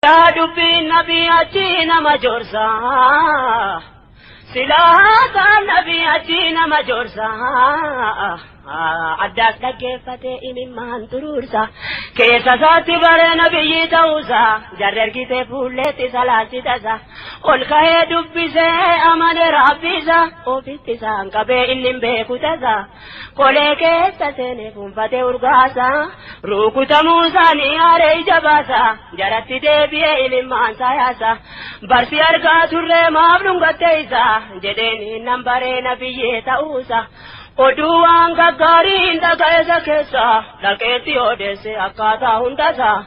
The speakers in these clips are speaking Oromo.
Silaa dubbiin nabii achi nama joorsa. Silaa nabii achi nama joorsa. Addaas dhaggeeffate imimmaan turuursa. Keessa isaatti baree nabiyyi ta'uusa. Jarri ergitee fuulleetti salaasitasa. Ol ka'ee dubbisee amane rabbisa. Ofitti isaan qabee inni hin beeku tasa. Qolee keessa seenee fuunfatee urgaasa. Rukutamuu isaanii aaree ija baasa. Jaratti deebi'ee imimmaan saayaasa. Barsi argaa turree maaf dhungatte isa. Jedheen nan baree nabiyyi ta'uusa. Oduu waan gaggaariin dhaga'eessa keessa dhaqeetti odeesse akkaataa hundasaa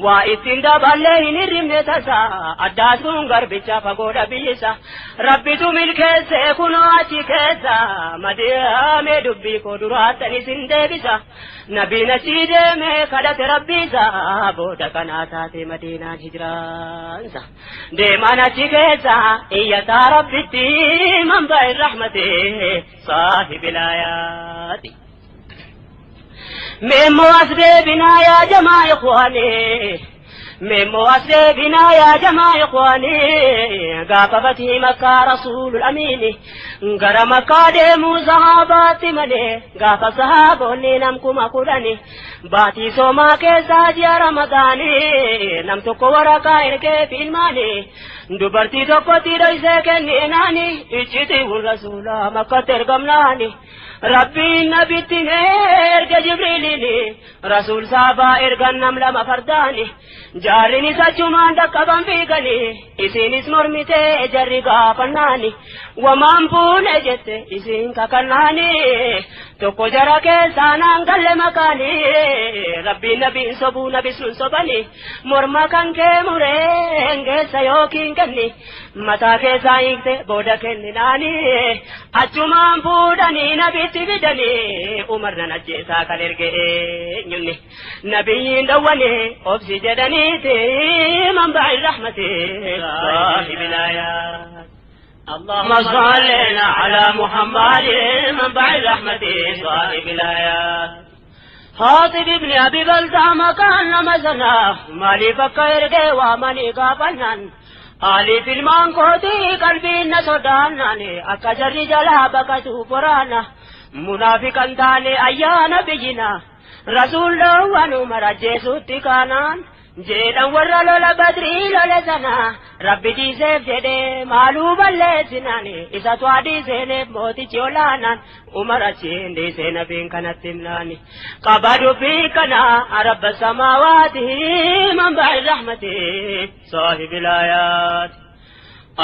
waa ittiin daballee hin hirribne tasa addaas kun garbicha fagoodha biyyisa rabbitu milkeesse kunoo achi keessa madiyaamee dubbii koo duraattan isin deebisa nabiin achi deeme kadhate rabbiisa booda kanaa taate madiinaan hijiraansa deemaan achi keessa iyyataa rabbitti manbaa'in rahmate صاحب الآيات. ميمو أسبابنا يا جماعة إخواني، ميمو أسبابنا يا جماعة إخواني، قافته مكة رسول الأمين، غرا مكة ديمو صحابات مني، قاف صحابوني نمكم أقولني، باتي سوما كيسا جيا رمضاني، نمتك ورقا إركي في الماني، dubartii tokkotti dhoysee kenninaani iccitii kun rasuula makkatti ergamnaani rabbiin nabitti erge jibriiliini rasuul saabaa ergan nam lama fardaani jaarrinis achumaan dhaqqaban fiigani isiinis mormitee jarri gaafannaani wamaan fuune jette isiin kakannaani tokko jara keessaa naan galle makaani rabbiin nabiin sobuu nabi sun sobani morma kan kee mureen geessa yookiin kenni mataa keessaa hiikte booda kenninaani achumaan fuudhanii nabitti fidanii umarnan ajjeesaa kan erge eenyunni nabiyyiin dhowwane obsi jedhaniiti manba'i rahmati saahibil aayaat. اللهم صل على محمد منبع الرحمة صاحب الآيات. خاطب ابن أبي بلتع مكان مثلا مالي فكر ومالي قابلنا آلي في المانكوتي قلبي نصداناني أكجر جلا بكتو فرانا منافقا تاني أيانا بجنا رسول الله ونمر جيسوتي كانان jedhan warra lola badrii lola sana rabbi dhiiseef jedhee maaluu balleessinaani isatu adii seeneef mootichi olaanaan umar achiin dhiisee nabiin kanatti himnaani qaba dubbii kana rabba samaawaati manba'i rahmati saahibil aayaat.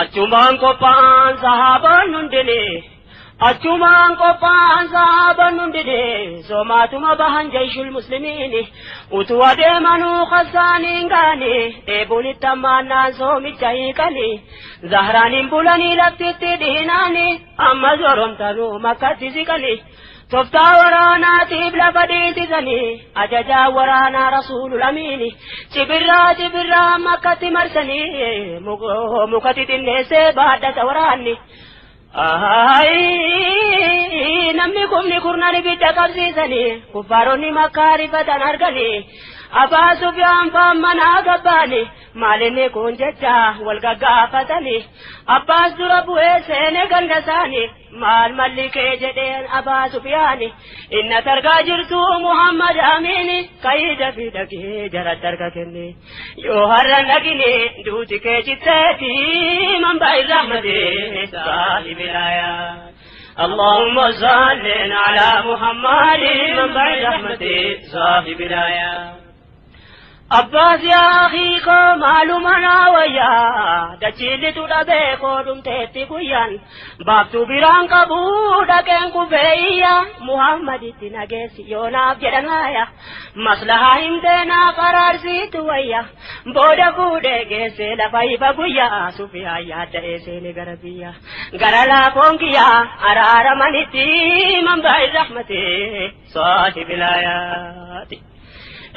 Achumaan qophaa'an sahaabaan hundinii achumaan qophaa'an sahaabaan hundinii soomaatuma bahan jeeshul muslimiini utuu adeemanuu khasaaniin gaanii dheebuun itti hammaannaan soomicha hiikanii zahraaniin bulanii laftitti dhiinaanii amma zoromtanuu makkatti siqanii tooftaa waraanaatiif lafa dhiitisanii ajajaa waraanaa rasuulul amiini cibirraa cibirraa makkatti marsanii mukatti xinneessee baadhata waraanni. Namni kumni kurnan ibidda qabsiisanii kuffaaronni makkaa rifatan arganii Abbaa Sufyaan faan manaa gabbaani maalinni kun jecha wal gaggaafatanii Abbaas dura bu'ee seene ganda isaanii maal malli kee jedheen Abbaa Sufyaani inna targaa jirtu Muhammad Amiini kaayida fi dhagee jaratti harka kenne yoo har'a dhagine duuti kee citteeti manba'i rahmati saahibil aayaat. اللهم صل على محمد منبع رحمته صاحب الآيات. Abbaas yaa akii koo maaluma naa wayyaa dachiilli dhadhee koo dhumteetti guyyaan baaftuu biraan qabu dhaqeen kufeeyya Muhammaditti nageessi yoo naaf jedhanaaya maslahaa himtee naaf araarsiitu wayya booda fuudhee geessee lafa ifa guyyaa Sufiyaan yaadda'ee seene gara biyya gara laafoon kiyyaa araaramanitti manba'i rahmati saahibil aayaati.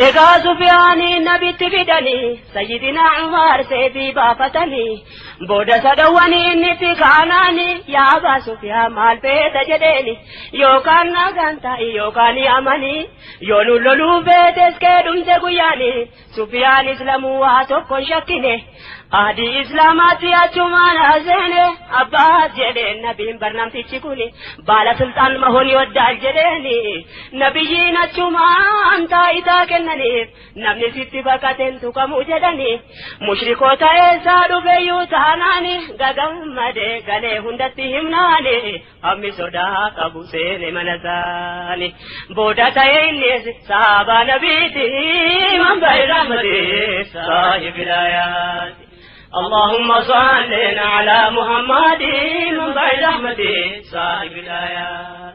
Egaa Sufiyaanii nabitti fidanii, Sayyidina Umar seefii baafatanii, booda sadawwanii inni itti kaanaanii, yaa Abaa Sufiyaan maal feeta jedheeni, yookaan nagaan ta'i yookaan yaamanii, yoo nu loluu feetes kee dhumte guyyaanii. Sufiyaan Islamuu waa tokko hin shakkine, ahdii Islaamaatti achumaan haseene. Abbaas jedheen nabiin barnamtichi kuni baala sulxaan mahoon yoddaal jedheeni. Nabiyyiin achumaan taayitaa kennaniif, namni sitti baqateen tuqamu jedhani. Mushrikoota eessaa dhufeyyuu taanaani gagammadee galee hundatti himnaani, hammi sodaa qabu seene mana isaani. Booda ta'e innis sahaabaa nabiiti, manba'i rahmati saahibi laayaati. اللهم صل على محمد منبع رحمته صاحب الآيات.